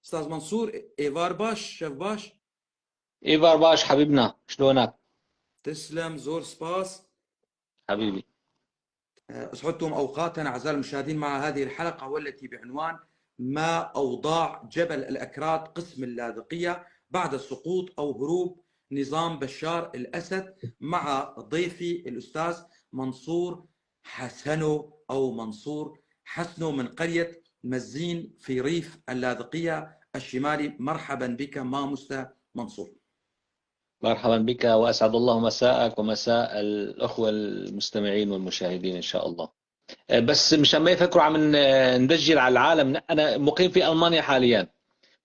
أستاذ منصور، إيفار باش، شيف باش. إيفار باش حبيبنا، شلونك؟ تسلم، زور سباس حبيبي. أسعدتم أوقاتنا أعزائي المشاهدين مع هذه الحلقة والتي بعنوان ما أوضاع جبل الأكراد قسم اللاذقية بعد سقوط أو هروب نظام بشار الأسد، مع ضيفي الأستاذ منصور حسنو أو منصور حسنو من قرية مزين في ريف اللاذقية الشمالي. مرحبا بك ماموستا منصور. مرحبا بك، وأسعد الله مساءك ومساء الأخوة المستمعين والمشاهدين إن شاء الله. بس مشان ما يفكروا عم ندجل على العالم، أنا مقيم في ألمانيا حاليا،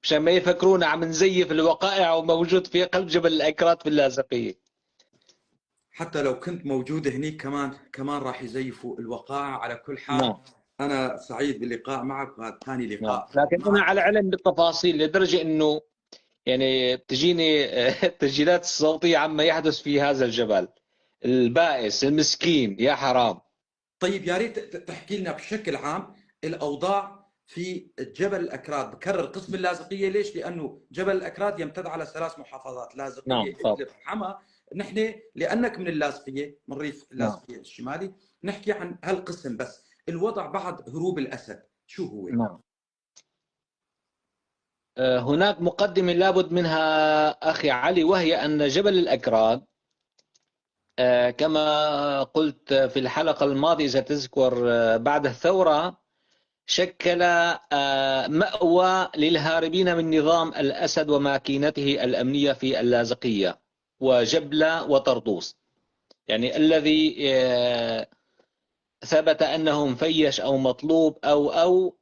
مشان ما يفكرونا عم نزيف الوقائع وموجود في قلب جبل الأكراد في اللاذقية. حتى لو كنت موجود هنيك كمان راح يزيفوا الوقائع. على كل حال نعم. أنا سعيد باللقاء معك، وهذا ثاني لقاء. نعم. لكن أنا على علم بالتفاصيل لدرجة إنه بتجيني التسجيلات الصوتية عما يحدث في هذا الجبل البائس المسكين، يا حرام. طيب، يا ريت تحكي لنا بشكل عام الأوضاع في جبل الأكراد. بكرر قسم اللاذقية ليش؟ لأنه جبل الأكراد يمتد على 3 محافظات، لاذقية، نعم، إدلب، حما. نحن لأنك من اللاذقية، من ريف اللاذقية الشمالي، نحكي عن هالقسم بس. الوضع بعد هروب الأسد شو هو؟ نعم. هناك مقدمة لابد منها أخي علي، وهي أن جبل الأكراد، كما قلت في الحلقة الماضية إذا تذكر، بعد الثورة شكل مأوى للهاربين من نظام الأسد وماكينته الأمنية في اللاذقية وجبلة وطرطوس، الذي ثبت أنه مفيش أو مطلوب أو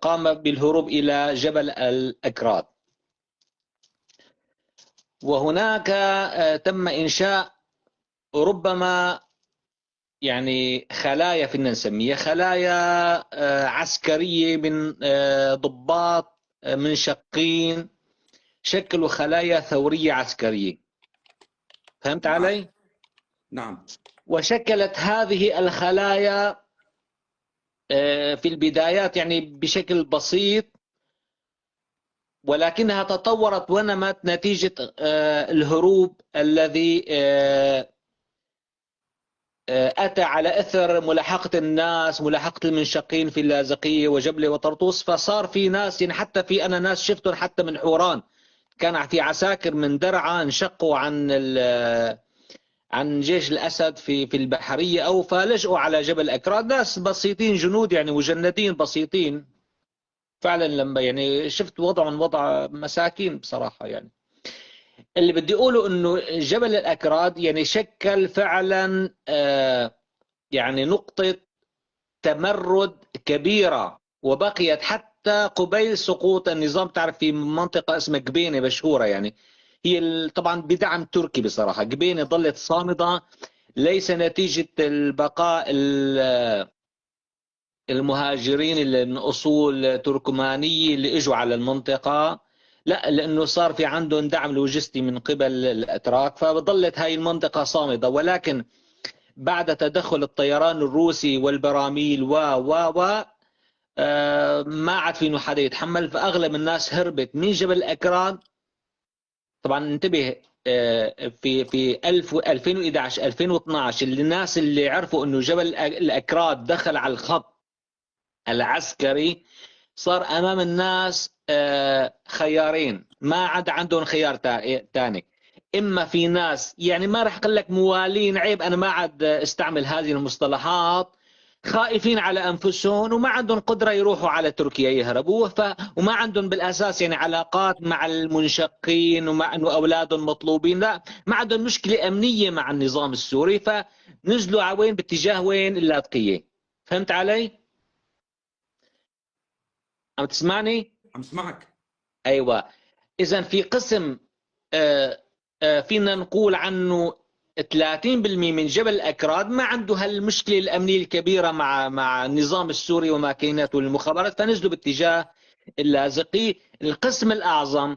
قام بالهروب إلى جبل الأكراد. وهناك تم إنشاء ربما خلايا، فينا نسميها خلايا عسكرية من ضباط منشقين، شكلوا خلايا ثورية عسكرية. فهمت علي؟ نعم. وشكلت هذه الخلايا في البدايات بشكل بسيط، ولكنها تطورت ونمت نتيجة الهروب الذي أتى على إثر ملاحقة الناس، ملاحقة المنشقين في اللاذقية وجبلة وطرطوس. فصار في ناس، حتى في أنا ناس شفتهم حتى من حوران، كان في عساكر من درعا انشقوا عن جيش الأسد في البحرية أو فلجؤوا على جبل الأكراد، ناس بسيطين، جنود مجندين بسيطين فعلا. لما شفت وضعهم وضع مساكين بصراحة. اللي بدي أقوله إنه جبل الأكراد شكل فعلا نقطة تمرد كبيرة، وبقيت حتى قبيل سقوط النظام. تعرف في منطقة اسمها قبينة مشهورة، هي طبعا بدعم تركي بصراحة. قبينة ظلت صامدة ليس نتيجة البقاء المهاجرين اللي من أصول تركمانية اللي إجوا على المنطقة، لا، لأنه صار في عندهم دعم لوجستي من قبل الأتراك، فظلت هاي المنطقة صامدة. ولكن بعد تدخل الطيران الروسي والبراميل و و و ما عاد في إنه حدا يتحمل، فأغلب الناس هربت من جبل الأكراد. طبعا انتبه، في 2011، 2012، الناس اللي عرفوا إنه جبل الأكراد دخل على الخط العسكري، صار أمام الناس خيارين، ما عاد عندهم خيار تاني. إما في ناس ما راح أقول لك موالين، عيب أنا ما عاد استعمل هذه المصطلحات، خائفين على أنفسهم وما عندهم قدرة يروحوا على تركيا يهربوا، وما عندهم بالأساس علاقات مع المنشقين ومع أنه أولادهم مطلوبين، لا، ما عندهم مشكلة أمنية مع النظام السوري، فنزلوا على وين؟ باتجاه وين؟ اللاذقية. فهمت علي؟ عم تسمعني؟ عم اسمعك. أيوة. إذن في قسم فينا نقول عنه 30% من جبل الأكراد ما عنده هالمشكلة الأمنية الكبيرة مع النظام السوري وماكيناته والمخابرات، فنزلوا باتجاه اللاذقي. القسم الأعظم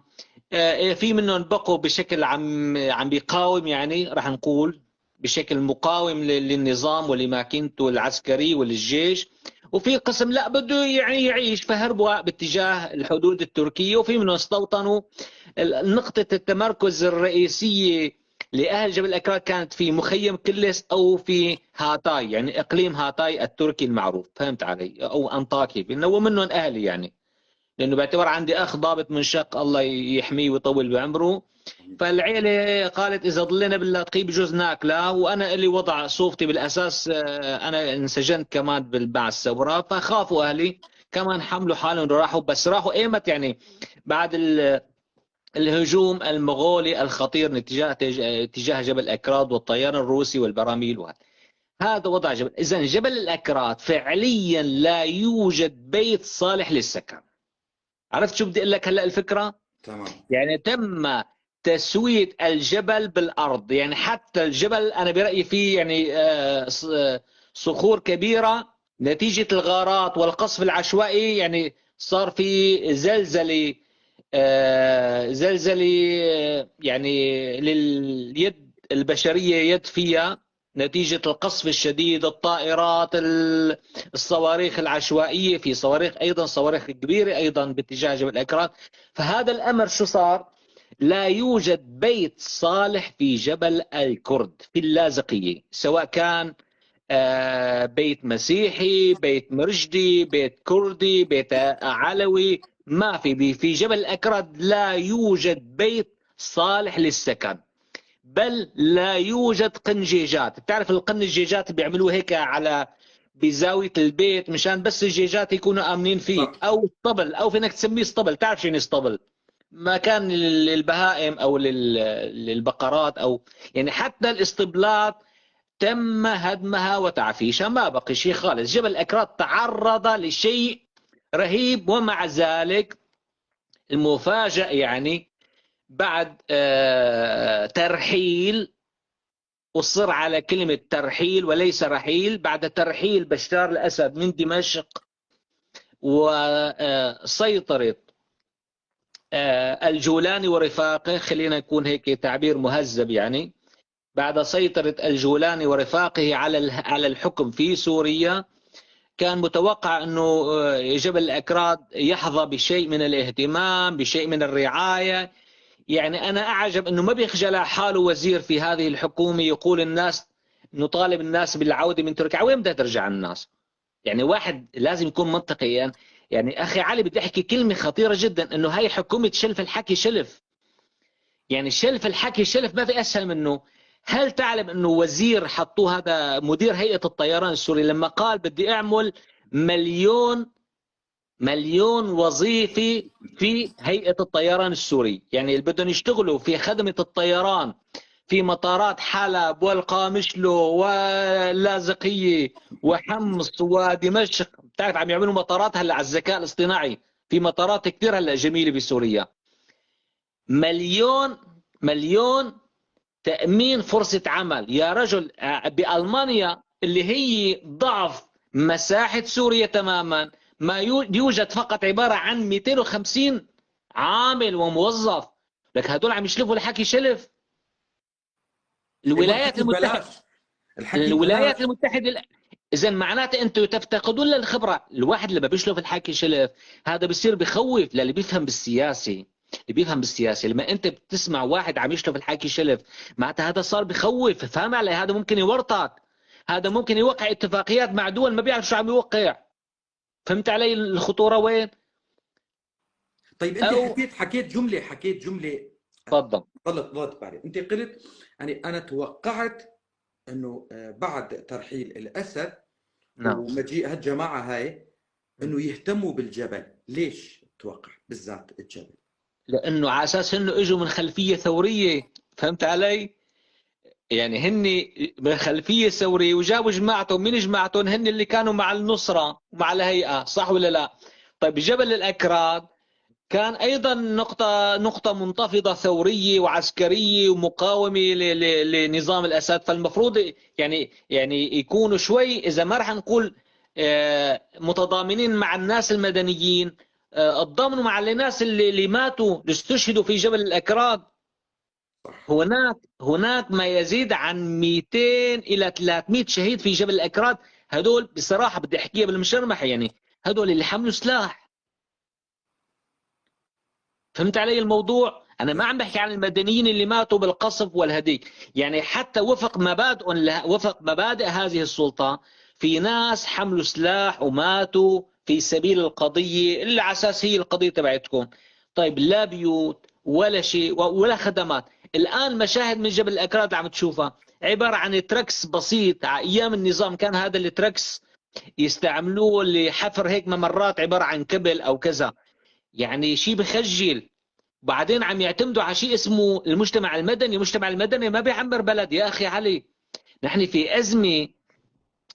في منهم بقوا بشكل عم بيقاوم، راح نقول بشكل مقاوم للنظام ولماكينته العسكري وللجيش، وفي قسم لا بده يعني يعيش، فهربوا باتجاه الحدود التركية، وفي منهم استوطنوا. نقطة التمركز الرئيسية لأهل جبل الأكراد كانت في مخيم كلس أو في هاتاي، يعني إقليم هاتاي التركي المعروف، فهمت علي؟ أو أنطاكي، لأنه منهم أهلي يعني، لأنه باعتبار عندي أخ ضابط منشق الله يحميه ويطول بعمره. فالعيلة قالت إذا ضلينا باللاذقية بجوز ناكلة، وأنا اللي وضع صوفتي بالأساس، أنا انسجنت كمان مع الثورة، فخافوا أهلي كمان حملوا حالهم وراحوا. بس راحوا إيمت يعني؟ بعد الهجوم المغولي الخطير اتجاه جبل الأكراد والطيران الروسي والبراميل وهذا. هذا وضع جبل. إذا جبل الأكراد فعليا لا يوجد بيت صالح للسكن. عرفت شو بدي أقول لك هلا الفكرة؟ تمام. يعني تم تسوية الجبل بالأرض، يعني حتى الجبل أنا برأيي فيه يعني صخور كبيرة نتيجة الغارات والقصف العشوائي، يعني صار في زلزلة، زلزلة يعني لليد البشرية يد فيها نتيجة القصف الشديد، الطائرات، الصواريخ العشوائية، في صواريخ أيضا، صواريخ كبيرة أيضا باتجاه جبل الأكراد. فهذا الأمر شو صار؟ لا يوجد بيت صالح في جبل الكرد في اللاذقية، سواء كان بيت مسيحي، بيت مرجدي، بيت كردي، بيت علوي، ما في. في جبل الأكراد لا يوجد بيت صالح للسكن، بل لا يوجد قنجيجات. بتعرف القنجيجات بيعملوه هيك على بزاوية البيت مشان بس الجيجات يكونوا آمنين فيه، أو اسطبل، أو فينك تسميه اسطبل. تعرف شو اسطبل؟ مكان للبهائم أو للبقرات، أو يعني حتى الاسطبلات تم هدمها وتعفيشها، ما بقي شيء خالص. جبل الأكراد تعرض لشيء رهيب، ومع ذلك المفاجأة يعني بعد ترحيل، أصر على كلمة ترحيل وليس رحيل، بعد ترحيل بشار الأسد من دمشق وسيطرة الجولاني ورفاقه، خلينا نكون هيك تعبير مهذب يعني، بعد سيطرة الجولاني ورفاقه على الحكم في سوريا، كان متوقع أنه جبل الأكراد يحظى بشيء من الاهتمام، بشيء من الرعاية. يعني أنا أعجب أنه ما بيخجل حاله وزير في هذه الحكومة يقول الناس نطالب الناس بالعودة من تركيا. وين بدها ترجع الناس؟ يعني واحد لازم يكون منطقي. يعني أخي علي بدي أحكي كلمة خطيرة جدا، أنه هاي حكومة شلف الحكي شلف، يعني شلف الحكي شلف، ما في أسهل منه. هل تعلم أنه وزير حطوه هذا مدير هيئة الطيران السوري لما قال بدي أعمل مليون وظيفة في هيئة الطيران السوري، يعني اللي بدهم يشتغلوا في خدمة الطيران في مطارات حلب والقامشلو واللاذقية وحمص ودمشق، بتعرف عم يعملوا مطارات هلا على الذكاء الاصطناعي، في مطارات كثير هلا جميلة بسوريا. مليون تأمين فرصة عمل يا رجل. بألمانيا اللي هي ضعف مساحة سوريا تماما، ما يوجد فقط عبارة عن 250 عامل وموظف. لك هدول عم يشلفوا الحكي شلف. الولايات المتحدة، الولايات المتحدة، إذا معناته أنتم تفتقدون للخبرة. الواحد لما بيشلف الحكي شلف هذا بصير بخوف للي بيفهم بالسياسة. اللي بيفهم بالسياسة لما أنت بتسمع واحد عم يشلف الحكي شلف معناته هذا صار بخوف، فهم علي؟ هذا ممكن يورطك، هذا ممكن يوقع اتفاقيات مع دول ما بيعرف شو عم يوقع. فهمت علي الخطورة وين؟ طيب أنت حكيت جملة تفضل. ضلت بالي. أنت قلت يعني أنا توقعت أنه بعد ترحيل الأسد، نعم، ومجيء هالجماعة هاي أنه يهتموا بالجبل. ليش توقع بالذات الجبل؟ لأنه على أساس أنه إجوا من خلفية ثورية، فهمت علي؟ يعني هن من خلفية ثورية وجابوا جماعتهم، مين جماعتهم؟ هن اللي كانوا مع النصرة ومع الهيئة، صح ولا لا؟ طيب جبل الأكراد كان أيضا نقطة منتفضة ثورية وعسكرية ومقاومة لنظام الأسد، فالمفروض يعني يكونوا شوي، إذا ما رح نقول متضامنين مع الناس المدنيين، تضامنوا مع الناس اللي ماتوا، اللي استشهدوا في جبل الأكراد. هناك ما يزيد عن 200 إلى 300 شهيد في جبل الأكراد. هدول بصراحة بدي احكيها بالمشرمحه، يعني هدول اللي حملوا سلاح. فهمت علي الموضوع؟ انا ما عم بحكي عن المدنيين اللي ماتوا بالقصف والهديك، يعني حتى وفق مبادئ وفق مبادئ هذه السلطة في ناس حملوا سلاح وماتوا في سبيل القضية اللي على اساس هي القضية تبعتكم. طيب لا بيوت ولا شيء ولا خدمات. الان مشاهد من جبل الاكراد عم تشوفها عبارة عن تركس بسيط. على ايام النظام كان هذا التركس يستعملوه لحفر هيك ممرات عبارة عن كبل او كذا، يعني شيء بخجل. بعدين عم يعتمدوا على شيء اسمه المجتمع المدني. المجتمع المدني ما بيعمر بلد يا اخي علي. نحن في ازمة،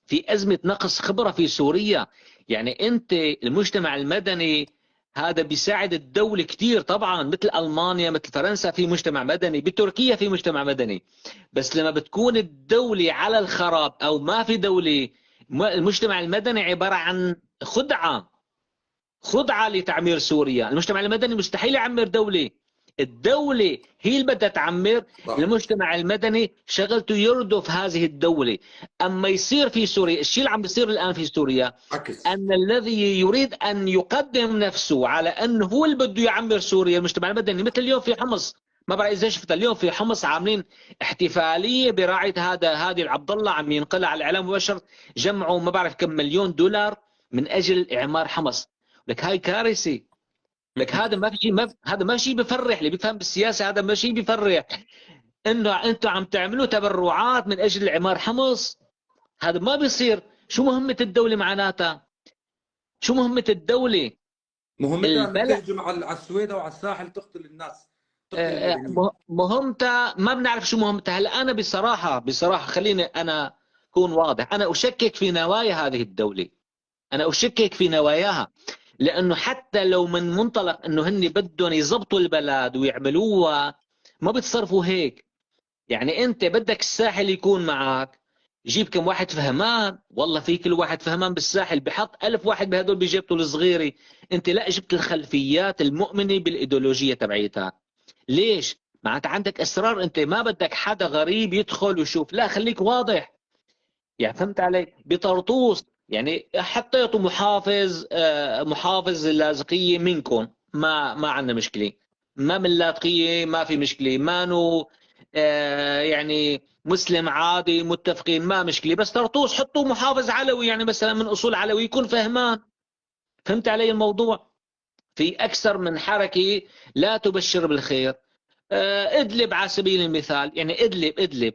في ازمة نقص خبره في سوريا. يعني انت المجتمع المدني هذا بيساعد الدولة كثير طبعا، مثل ألمانيا مثل فرنسا في مجتمع مدني، بتركيا في مجتمع مدني. بس لما بتكون الدولة على الخراب أو ما في دولة، المجتمع المدني عبارة عن خدعة، خدعة لتعمير سوريا. المجتمع المدني مستحيل يعمر دولة، الدولة هي اللي بدها تعمر. المجتمع المدني شغلته يردف هذه الدولة. أما يصير في سوريا الشيء اللي عم بيصير الآن في سوريا، عكس. أن الذي يريد أن يقدم نفسه على أنه هو اللي بده يعمر سوريا المجتمع المدني، مثل اليوم في حمص، ما بعرف إذا شفت اليوم في حمص عاملين احتفالية براعية هذا هادي العبد الله، عم ينقلها على الإعلام مباشر، جمعوا ما بعرف كم مليون دولار من أجل إعمار حمص. لك هاي كارثة. لك هذا ما في شيء، ما هذا ما شيء بفرح. اللي بيفهم بالسياسة هذا ما شيء بفرح، انه انتم عم تعملوا تبرعات من اجل عمار حمص. هذا ما بيصير. شو مهمة الدولة معناتها؟ شو مهمة الدولة؟ مهمتها تهجم على السويدة وعلى الساحل، تقتل الناس. مهمتها ما بنعرف شو مهمتها. هلا انا بصراحة، بصراحة خليني انا اكون واضح، انا اشكك في نوايا هذه الدولة. انا اشكك في نواياها، لانه حتى لو من منطلق انه هن بدهم يزبطوا البلد ويعملوها ما بتصرفوا هيك. يعني انت بدك الساحل يكون معك، جيب كم واحد فهمان، والله في كل واحد فهمان بالساحل بحط 1000 واحد بهدول بجيبته الصغيرة. انت لا جبت الخلفيات المؤمنة بالايديولوجيه تبعيتها. ليش؟ معناتها عندك اصرار، انت ما بدك حدا غريب يدخل ويشوف، لا خليك واضح. يعني فهمت علي؟ بطرطوس يعني حطيتوا محافظ، محافظ اللاذقيه منكم، ما عندنا مشكلة، ما من اللاذقيه ما في مشكلة، مانو يعني مسلم عادي متفقين ما مشكلة، بس طرطوس حطوا محافظ علوي، يعني مثلا من اصول علوي يكون فهمان. فهمت علي الموضوع؟ في اكثر من حركة لا تبشر بالخير. ادلب على سبيل المثال، يعني ادلب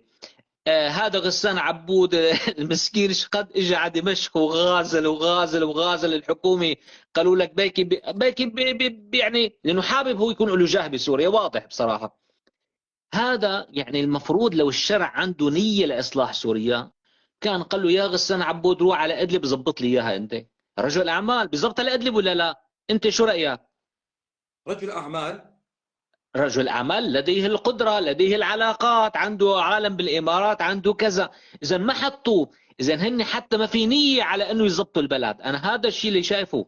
هذا غسان عبود المسكين قد اجى على دمشق وغازل وغازل وغازل الحكومة، قالوا لك بيكي بيكي بي بي يعني لانه حابب هو يكون له جاه بسوريا، واضح بصراحة. هذا يعني المفروض لو الشرع عنده نيه لاصلاح سوريا كان قال له يا غسان عبود روح على ادلب زبط لي اياها. انت رجل اعمال بزبط لادلب ولا لا؟ انت شو رايك؟ رجل اعمال، رجل أعمال لديه القدرة، لديه العلاقات، عنده عالم بالإمارات، عنده كذا. إذا ما حطوه، إذا هن حتى ما في نية على إنه يزبطوا البلد. أنا هذا الشيء اللي شايفه،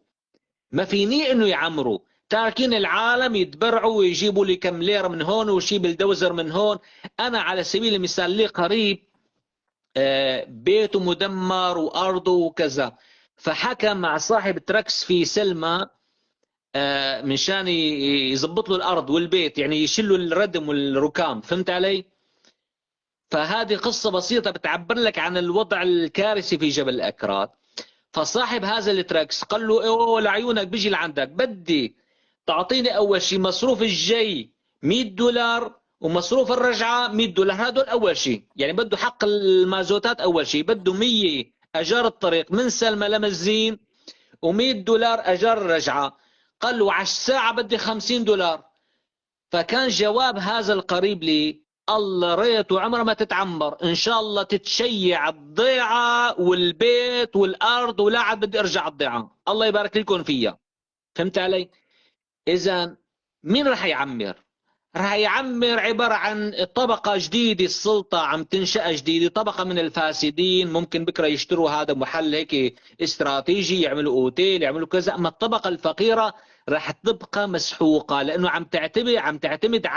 ما في نية إنه يعمروا، تاركين العالم يتبرعوا ويجيبوا لي كم ليرة من هون وشي بلدوزر من هون. أنا على سبيل المثال لي قريب بيته مدمر وأرضه وكذا، فحكى مع صاحب تركس في سلمى من شان يزبط له الارض والبيت، يعني يشلوا الردم والركام. فهمت علي؟ فهذه قصة بسيطة بتعبر لك عن الوضع الكارثي في جبل الاكراد. فصاحب هذا التراكس قال له اوه لعيونك بيجي لعندك، بدي تعطيني اول شيء مصروف الجاي $100 ومصروف الرجعة $100، هذول اول شيء، يعني بده حق المازوتات اول شيء، بده 100 اجار الطريق من سلمى لمزين و100 دولار اجار الرجعة. قال له على الساعة بدي $50. فكان جواب هذا القريب لي الله ريت وعمره ما تتعمر، إن شاء الله تتشيع الضيعة والبيت والأرض ولا عاد بدي أرجع الضيعة، الله يبارك لكم فيها. فهمت علي؟ إذا مين رح يعمر؟ رح يعمر عبارة عن طبقة جديدة، السلطة عم تنشأ جديدة، طبقة من الفاسدين ممكن بكرة يشتروا هذا محل هيك استراتيجي، يعملوا أوتيل، يعملوا كذا. أما الطبقة الفقيرة رح تبقى مسحوقة، لأنه عم تعتمد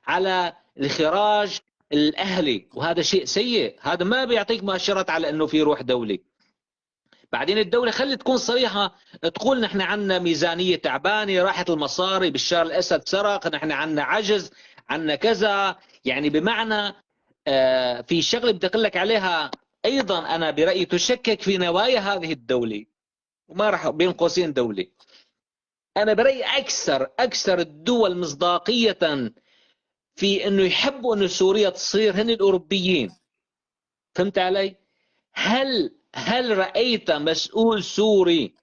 على الخراج الأهلي، وهذا شيء سيء. هذا ما بيعطيك مؤشرات على أنه في روح دولي. بعدين الدولة خلي تكون صريحة، تقول نحن عندنا ميزانية تعبانة، راحت المصاري، بشار الأسد سرق، نحن عندنا عجز، عندنا كذا. يعني بمعنى في شغلة بدي أقول لك عليها أيضا، أنا برأيي تشكك في نوايا هذه الدولة، وما راح بين قوسين دولة. أنا برأيي أكثر الدول مصداقية في إنه يحبوا إنه سوريا تصير هن الأوروبيين. فهمت علي؟ هل رأيت مسؤول سوري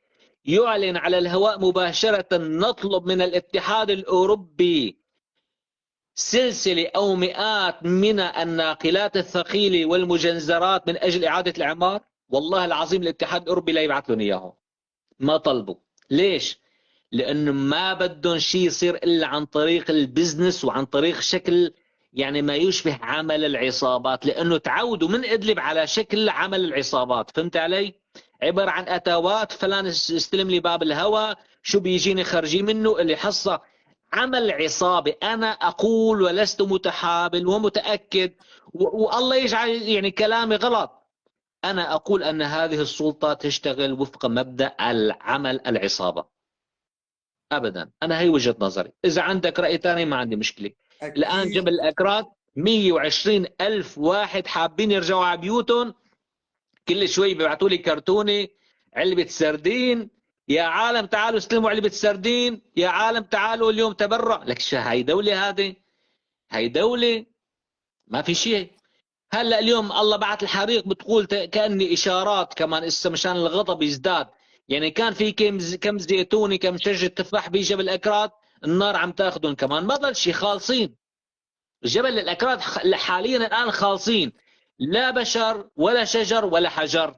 يعلن على الهواء مباشرة نطلب من الاتحاد الأوروبي سلسلة أو مئات من الناقلات الثقيلة والمجنزرات من أجل إعادة الإعمار؟ والله العظيم الاتحاد الأوروبي لا يبعث لهم إياهم، ما طلبوا. ليش؟ لأنه ما بدهم شيء يصير إلا عن طريق البزنس وعن طريق شكل يعني ما يشبه عمل العصابات، لأنه تعودوا من إدلب على شكل عمل العصابات. فهمت علي؟ عبارة عن أتاوات، فلان استلم لي باب الهوى، شو بيجيني خرجي منه، اللي حصة عمل عصابة. أنا أقول ولست متحابل ومتأكد، والله يجعل يعني كلامي غلط، أنا أقول أن هذه السلطة تشتغل وفق مبدأ العمل العصابة. أبدا، أنا هي وجهة نظري. إذا عندك رأي ثاني ما عندي مشكلة. أكيد. الآن جبل الأكراد 120 ألف واحد حابين يرجعوا على بيوتهم، كل شوي بيبعتوا لي كرتونة علبة سردين، يا عالم تعالوا استلموا علبة سردين، يا عالم تعالوا اليوم تبرع. لك شو هاي دولة؟ هذه هاي دولة ما في شيء. هلا اليوم الله بعت الحريق، بتقول كأني إشارات كمان إسا مشان الغضب يزداد. يعني كان في كم زيتوني، كم شجرة تفاح بجبل الأكراد، النار عم تاخذهم كمان، ما ضل شيء، خالصين. جبل الأكراد حاليا الآن خالصين، لا بشر ولا شجر ولا حجر.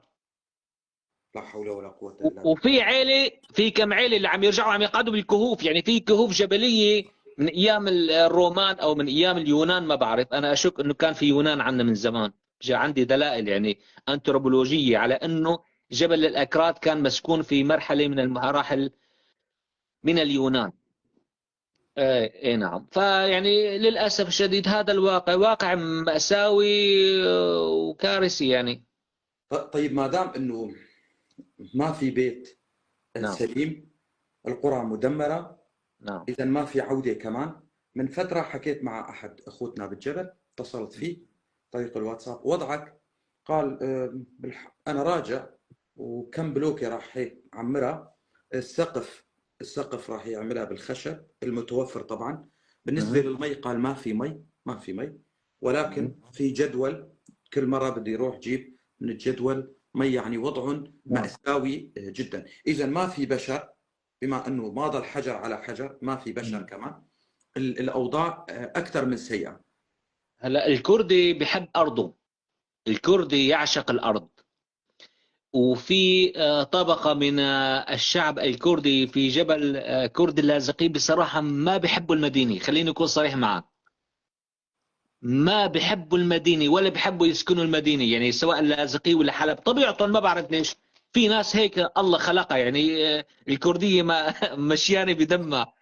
لا حول ولا قوة إلا بالله. وفي عيلة، في كم عيلة اللي عم يرجعوا عم يقعدوا بالكهوف، يعني في كهوف جبلية من أيام الرومان أو من أيام اليونان، ما بعرف، أنا أشك إنه كان في يونان عندنا من زمان، جا عندي دلائل يعني أنثروبولوجية على إنه جبل الأكراد كان مسكون في مرحلة من المراحل من اليونان. ايه نعم. فيعني للأسف الشديد هذا الواقع واقع مأساوي وكارثي يعني. طيب ما دام إنه ما في بيت سليم، القرى مدمرة، إذا ما في عودة كمان. من فترة حكيت مع أحد أخوتنا بالجبل، اتصلت فيه طريق الواتساب، وضعك؟ قال أنا راجع وكم بلوكة راح هيك عمرها، السقف راح يعملها بالخشب المتوفر طبعا. بالنسبة للمي قال ما في مي، ما في مي، ولكن في جدول كل مرة بدي يروح جيب من الجدول مي، يعني وضع مأساوي جدا. إذا ما في بشر، بما أنه ما ضل حجر على حجر، ما في بشر كمان، الأوضاع أكثر من سيئة. هلا الكردي بحب أرضه، الكردي يعشق الأرض، وفي طبقة من الشعب الكردي في جبل كرد اللاذقية بصراحة ما بحبوا المدينة، خليني أكون صريح معك، ما بحبوا المدينة ولا بحبوا يسكنوا المدينة، يعني سواء اللاذقية ولا حلب، طبيعتهم ما بعرف ليش في ناس هيك الله خلقها، يعني الكردية ما مشيانة بدمها،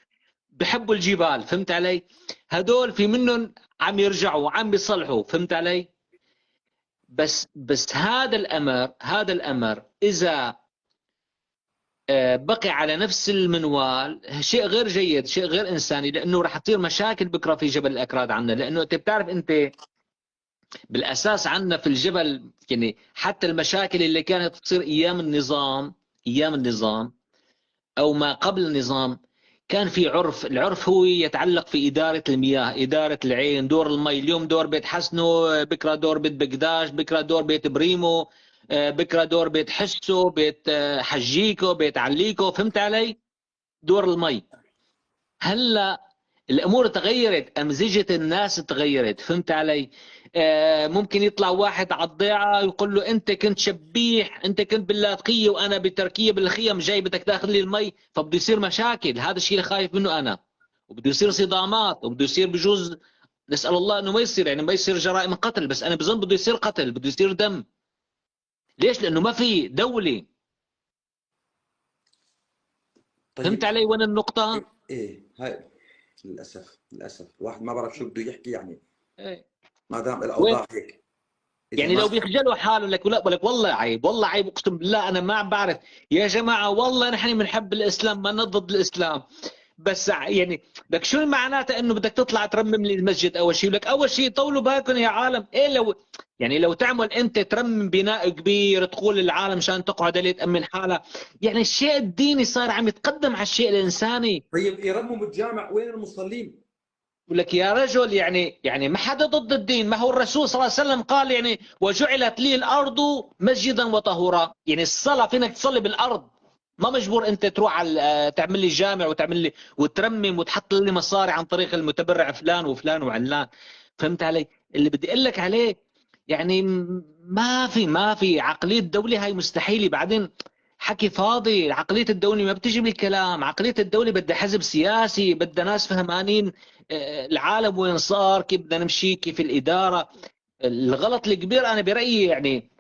بحبوا الجبال، فهمت علي؟ هدول في منهم عم يرجعوا وعم بيصلحوا، فهمت علي؟ بس هذا الأمر إذا بقي على نفس المنوال شيء غير جيد، شيء غير إنساني، لأنه رح تصير مشاكل بكرة في جبل الأكراد عندنا، لأنه أنت بتعرف أنت بالأساس عندنا في الجبل، يعني حتى المشاكل اللي كانت تصير أيام النظام أو ما قبل النظام، كان في عرف، العرف هو يتعلق في إدارة المياه، إدارة العين، دور المي، اليوم دور بيت حسنو، بكرة دور بيت بقداش، بكرة دور بيت بريمو، بكرة دور بيت حسو، بيت حجيكو، بيت عليكو، فهمت علي؟ دور المي. هلا الأمور تغيرت، أمزجة الناس تغيرت، فهمت علي؟ ممكن يطلع واحد على الضيعة يقول له أنت كنت شبيح، أنت كنت باللاذقية وأنا بتركيا بالخيم، جاي بدك تاخذ لي المي، فبده يصير مشاكل. هذا الشيء اللي خايف منه أنا، وبده يصير صدامات، وبده يصير بجوز، نسأل الله إنه ما يصير، يعني ما يصير جرائم قتل، بس أنا بظن بده يصير قتل، بده يصير دم. ليش؟ لأنه ما في دولة. طيب. فهمت علي وين النقطة؟ إيه هاي للأسف الواحد ما بعرف شو بده يحكي، يعني إيه. ما دام الأوضاع هيك. يعني لو بيخجلوا حالهم لك لا، لك والله عيب، والله عيب، اقسم بالله انا ما عم بعرف يا جماعة، والله نحن بنحب الاسلام، ما ضد الاسلام، بس يعني لك شو معناتها انه بدك تطلع ترمم لي المسجد اول شيء؟ لك اول شيء طولوا بالكم يا عالم. ايه لو يعني لو تعمل انت ترمم بناء كبير تقول للعالم مشان تقعد عليه تامن حالها، يعني الشيء الديني صار عم يتقدم على الشيء الانساني. طيب يرمموا الجامع، وين المصلين؟ لك يا رجل يعني ما حدا ضد الدين، ما هو الرسول صلى الله عليه وسلم قال يعني وجعلت لي الارض مسجدا وطهورا، يعني الصلاة فينك تصلي بالارض، ما مجبور انت تروح على تعمل لي جامع وتعمل لي وترمم وتحط لي مصاري عن طريق المتبرع فلان وفلان وعلان. فهمت علي؟ اللي بدي اقول لك عليه يعني ما في عقلية الدولة هاي مستحيلة. بعدين حكي فاضي، عقلية الدولة ما بتجي بالكلام، عقلية الدولة بدها حزب سياسي، بدها ناس فهمانين العالم وين صار، كيف بدنا نمشي، كيف الإدارة. الغلط الكبير أنا برأيي يعني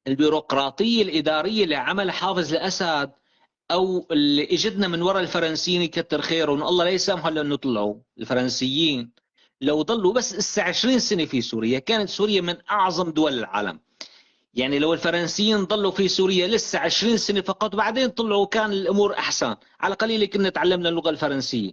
البيروقراطية الإدارية اللي عملها حافظ الأسد أو اللي إجتنا من وراء الفرنسيين، يكتر خيرهم الله لا يسامحهم لأنه طلعوا الفرنسيين، لو ضلوا بس هسه 20 سنة في سوريا كانت سوريا من أعظم دول العالم. يعني لو الفرنسيين ضلوا في سوريا لسه 20 سنة فقط وبعدين طلعوا كان الأمور أحسن، على قليل كنا تعلمنا اللغة الفرنسية.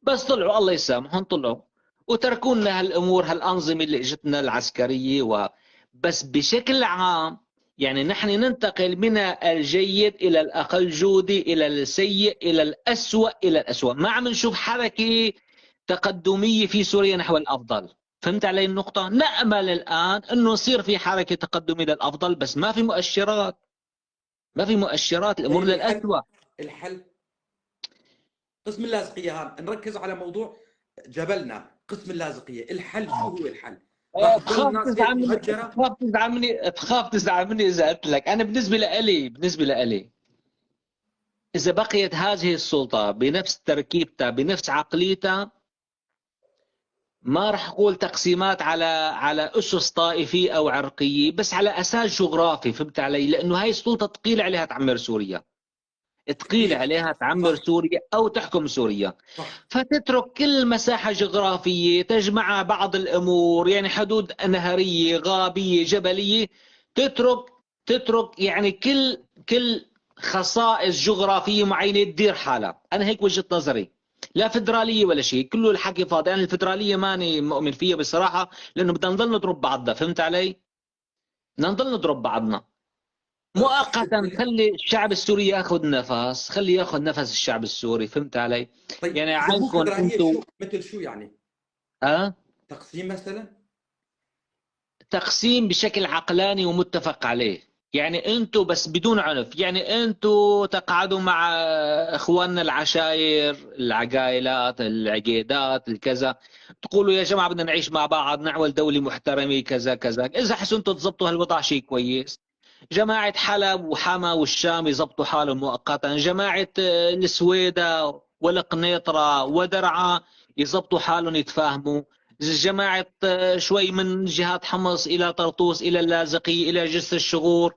بس طلعوا الله يسامحهم، طلعوا وتركوا لنا هالأمور هالأنظمة اللي إجتنا العسكرية بس بشكل عام يعني نحن ننتقل من الجيد إلى الأقل جودة إلى السيء إلى الأسوأ إلى الأسوأ، ما عم نشوف حركة تقدمية في سوريا نحو الأفضل. فهمت علي النقطة؟ نأمل الآن أنه يصير في حركة تقدمية للأفضل، بس ما في مؤشرات، ما في مؤشرات، الأمور للأسوأ. الحل قسم اللاذقية، هان نركز على موضوع جبلنا قسم اللاذقية، الحل شو هو الحل؟ تخاف تزعل مني إذا قلت لك أنا بالنسبة لإلي إذا بقيت هذه السلطة بنفس تركيبتها بنفس عقليتها، ما راح أقول تقسيمات على أسس طائفية أو عرقية، بس على أساس جغرافي. فهمت علي؟ لأنه هاي السلطة ثقيلة عليها تعمر سوريا، ثقيلة عليها تعمر سوريا أو تحكم سوريا، فتترك كل مساحة جغرافية تجمع بعض الأمور، يعني حدود نهرية غابية جبلية، تترك يعني كل خصائص جغرافية معينة تدير حالها. أنا هيك وجهة نظري، لا فدرالية ولا شيء، كله الحكي فاضي. أنا الفدرالية ماني مؤمن فيها بصراحة، لأنه بدنا نضل نضرب بعضنا. فهمت علي؟ بدنا نضل نضرب بعضنا مؤقتا، خلي الشعب السوري ياخذ نفس، خلي ياخذ نفس الشعب السوري. فهمت علي؟ طيب يعني عنكم انتم مثل شو يعني؟ تقسيم مثلا؟ تقسيم بشكل عقلاني ومتفق عليه، يعني انتم بس بدون عنف، يعني انتم تقعدوا مع اخواننا العشاير، العقايلات، العقيدات، الكذا، تقولوا يا جماعة بدنا نعيش مع بعض، نعمل دولة محترمه كذا كذا، اذا حسنتوا تزبطوا هالوضع شيء كويس. جماعة حلب وحما والشام يزبطوا حالهم مؤقتا، جماعة السويدة والقنيطره ودرعا يزبطوا حالهم يتفاهموا، جماعة شوي من جهات حمص إلى طرطوس إلى اللاذقية إلى جسر الشغور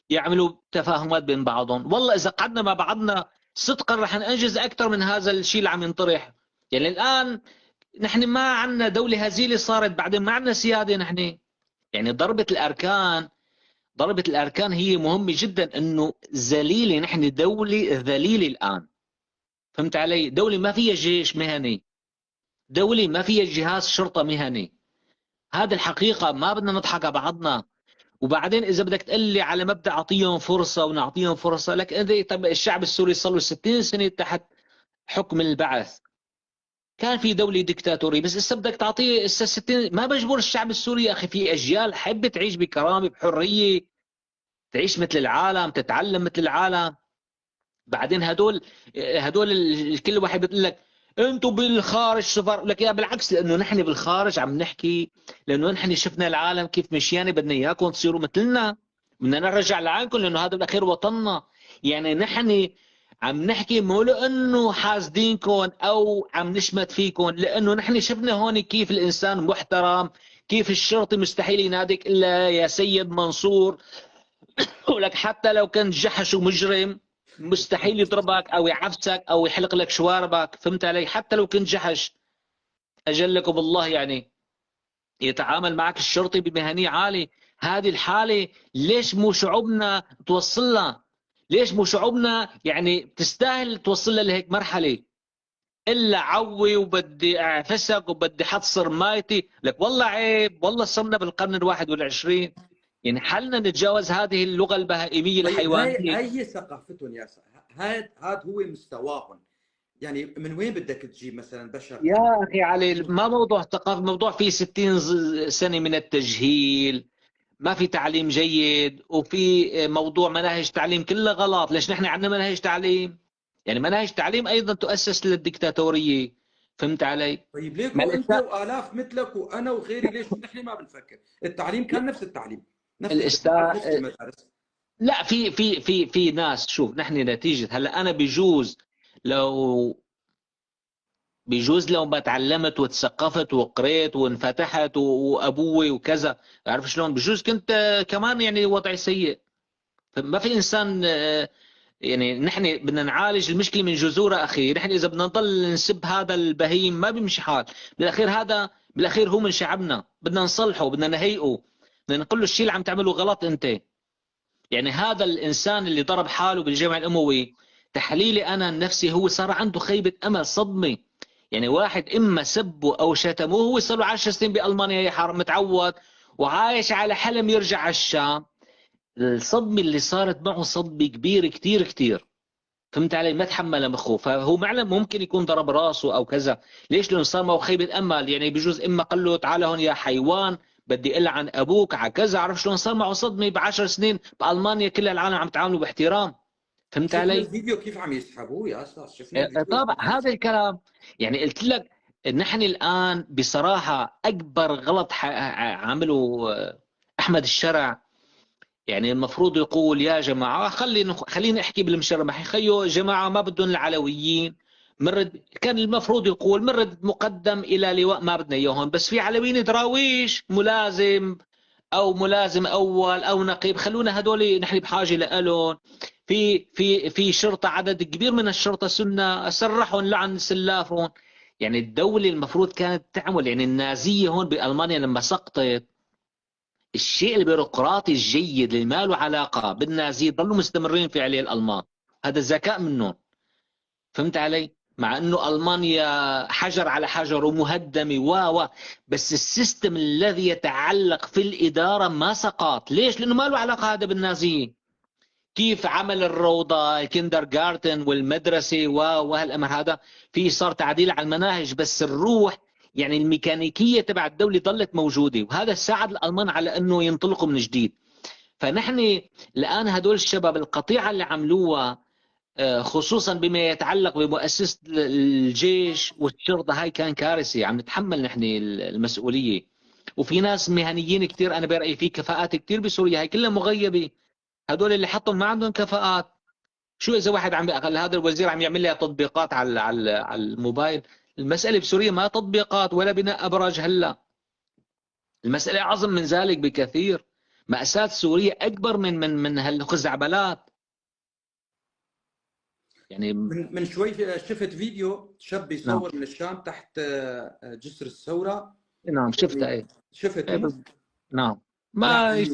يعملوا تفاهمات بين بعضهم. والله إذا قعدنا مع بعضنا صدقا رح ننجز أكثر من هذا الشيء اللي عم ينطرح. يعني الآن نحن ما عندنا دولة هزيلة صارت، بعدين ما عندنا سيادة نحن. يعني ضربة الأركان هي مهمة جدا، إنه ذليلة نحن، دولة ذليلة الآن. فهمت علي؟ دولة ما فيها جيش مهني، دولة ما فيها جهاز شرطة مهني. هذا الحقيقة، ما بدنا نضحك على بعضنا. وبعدين إذا بدك تقول لي على مبدأ أعطيهم فرصة ونعطيهم فرصة، لك أنت طب الشعب السوري صار له 60 سنة تحت حكم البعث، كان في دولة ديكتاتورية، بس إذا بدك تعطيه 60، ما بجبر الشعب السوري يا أخي. في أجيال حابة تعيش بكرامة بحرية، تعيش مثل العالم، تتعلم مثل العالم. بعدين هدول الكل واحد بيقول لك انتم بالخارج سفر، لك يا بالعكس، لانه نحن بالخارج عم نحكي، لانه نحن شفنا العالم كيف مشيانه، بدنا اياكم تصيروا مثلنا، بدنا نرجع لعندكم لانه هذا بالاخير وطننا. يعني نحن عم نحكي مو لانه حاسدينكم او عم نشمت فيكم، لانه نحن شفنا هون كيف الانسان محترم، كيف الشرطي مستحيل يناديك الا يا سيد منصور، ولك حتى لو كان جحش ومجرم مستحيل يضربك او يعفسك او يحلق لك شواربك. فهمت علي؟ حتى لو كنت جحش، اجلكم الله، يعني يتعامل معك الشرطي بمهنيه عالية. هذه الحالة ليش مو شعوبنا توصل لها؟ ليش مو شعوبنا يعني بتستاهل توصل لها لهيك مرحلة؟ الا عوي وبدي اعفسك وبدي حط صرمايتي، لك والله عيب، والله صرنا بالقرن 21، يعني حلنا نتجاوز هذه اللغة البهائميه الحيوانية. هي هي ثقافتهم يا هذا هو مستواهم. يعني من وين بدك تجيب مثلا بشر؟ يا اخي علي، ما موضوع ثقافة، موضوع فيه 60 سنة من التجهيل، ما في تعليم جيد، وفي موضوع مناهج تعليم كلها غلط. ليش نحن عندنا مناهج تعليم؟ يعني مناهج تعليم ايضا تؤسس للديكتاتوريه، فهمت علي؟ طيب ليك انت والاف مثلك وانا وغيري، ليش نحن ما بنفكر؟ التعليم كان نفس التعليم، نفس الاستاذ، نفس المدارس. لا في في في في ناس، شوف نحن نتيجة هلا انا بجوز لو ما تعلمت وتثقفت وقريت وانفتحت وابوي وكذا، عارف شلون، بجوز كنت كمان يعني وضعي سيء. فما في انسان، يعني نحن بدنا نعالج المشكلة من جذورها اخي. نحن اذا بدنا نضل نسب هذا البهيم ما بيمشي حال، بالاخير هذا بالاخير هو من شعبنا، بدنا نصلحه، بدنا نهيئه، بدنا نقول له الشيء اللي عم تعمله غلط انت. يعني هذا الانسان اللي ضرب حاله بالجامع الاموي، تحليلي انا النفسي هو صار عنده خيبه امل، صدمة. يعني واحد اما سبه او شتموه، هو صار له 10 سنين بالمانيا يا حرام متعود وعايش على حلم يرجع على الشام. الصدمة اللي صارت معه صدمة كبيرة كثير كثير، فهمت علي؟ ما تحمل مخه، فهو معلم ممكن يكون ضرب راسه او كذا. ليش؟ لانه صار معه خيبه امل. يعني بجوز اما قال له تعال هون يا حيوان بدي العن ابوك على كذا، عرف شلون؟ صار معه صدمة ب10 سنين بالمانيا كل العالم عم تعامله باحترام، فهمت علي؟ الفيديو كيف عم يسحبوه يا استاذ، شفنا طبعا هذا الكلام. يعني قلت لك نحن الان بصراحة اكبر غلط عمله احمد الشرع. يعني المفروض يقول يا جماعة خليني احكي بالمشرمح، خيو جماعة ما بدهم العلويين، مرد كان المفروض يقول مرد مقدم الى لواء ما بدنا اياهم، بس في علويين دراويش ملازم او ملازم اول او نقيب، خلونا هدول نحن بحاجة لهم. في في في شرطه، عدد كبير من الشرطة سنة، سرحهم لعن سلافهم. يعني الدولة المفروض كانت تعمل، يعني النازية هون بالمانيا لما سقطت، الشيء البيروقراطي الجيد اللي ما له علاقة بالنازيه ضلوا مستمرين في عليه الالمان، هذا ذكاء منهم، فهمت علي؟ مع انه المانيا حجر على حجر ومهدمه و بس ال system الذي يتعلق في الادارة ما سقط. ليش؟ لانه ما له علاقة هذا بالنازيين. كيف عمل الروضة، ال Kindergarten والمدرسة وهالامر هذا، في صار تعديل على المناهج، بس الروح يعني الميكانيكية تبع الدولة ظلت موجودة، وهذا ساعد الالمان على انه ينطلقوا من جديد. فنحن الان هدول الشباب القطيعة اللي عملوها، خصوصا بما يتعلق بمؤسسه الجيش والشرطة، هاي كان كارثة، عم نتحمل نحن المسؤولية. وفي ناس مهنيين كثير، انا برايي في كفاءات كثير بسوريا هاي كلها مغيبه، هدول اللي حطهم ما عندهم كفاءات. شو اذا واحد عم هذا الوزير عم يعمل لها تطبيقات على على الموبايل؟ المسالة بسوريا ما تطبيقات ولا بناء ابراج، هلا المسالة اعظم من ذلك بكثير. مأساة سوريا اكبر من من من هالخزعبلات. يعني من شوي شفت فيديو شاب بيصور نعم. من الشام تحت جسر الثورة. نعم شفتها. ايه شفت. إيه نعم ما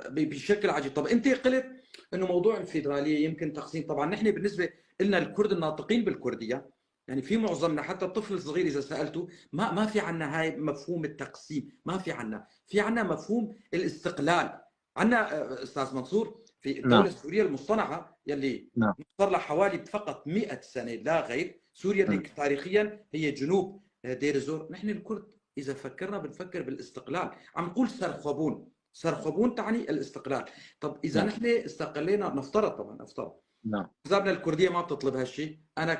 بشكل عجيب. طب انت قلت انه موضوع الفيدرالية يمكن تقسيم، طبعا نحن بالنسبة لنا الكرد الناطقين بالكرديه، يعني في معظمنا حتى الطفل الصغير اذا سالته ما في عندنا هاي مفهوم التقسيم، ما في عندنا، في عندنا مفهوم الاستقلال. عندنا استاذ منصور في الدولة نعم. السورية المصطنعه يلي نعم. صار لها حوالي فقط 100 سنة لا غير، سوريا اللي تاريخيا هي جنوب دير الزور، نحن الكرد اذا فكرنا بنفكر بالاستقلال، عم نقول سرخبون، سرخبون تعني الاستقلال. طب اذا نعم. نحن استقلينا، نفترض طبعا نفترض نعم احزابنا الكردية ما بتطلب هالشيء، انا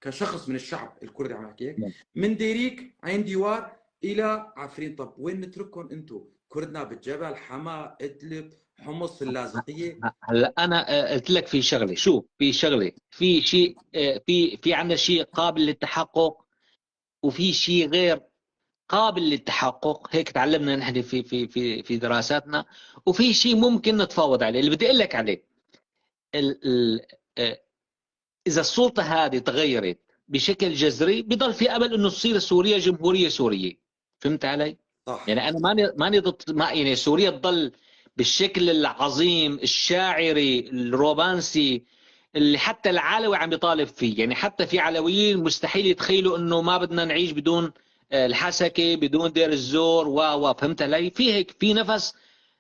كشخص من الشعب الكردي عم احكي هيك، من ديريك عين ديوار الى عفرين، طب وين نترككم انتم؟ كردنا بالجبل، حما، ادلب، حمص، اللاذقيه. هلا انا قلت لك في شغله، شو في شغله، في شيء، في عندنا شيء قابل للتحقق وفي شيء غير قابل للتحقق، هيك تعلمنا نحن في في في في دراساتنا، وفي شيء ممكن نتفاوض عليه. اللي بدي اقول لك عليه، اذا السلطة هذه تغيرت بشكل جذري بضل في امل انه تصير سوريا جمهورية سورية، فهمت علي؟ صح. يعني انا ماني ضد، ما يعني سوريا تضل بالشكل العظيم الشاعري الرومانسي اللي حتى العلوي عم يطالب فيه. يعني حتى في علويين مستحيل يتخيلوا انه ما بدنا نعيش بدون الحسكه، بدون دير الزور، و فهمت علي؟ في هيك في نفس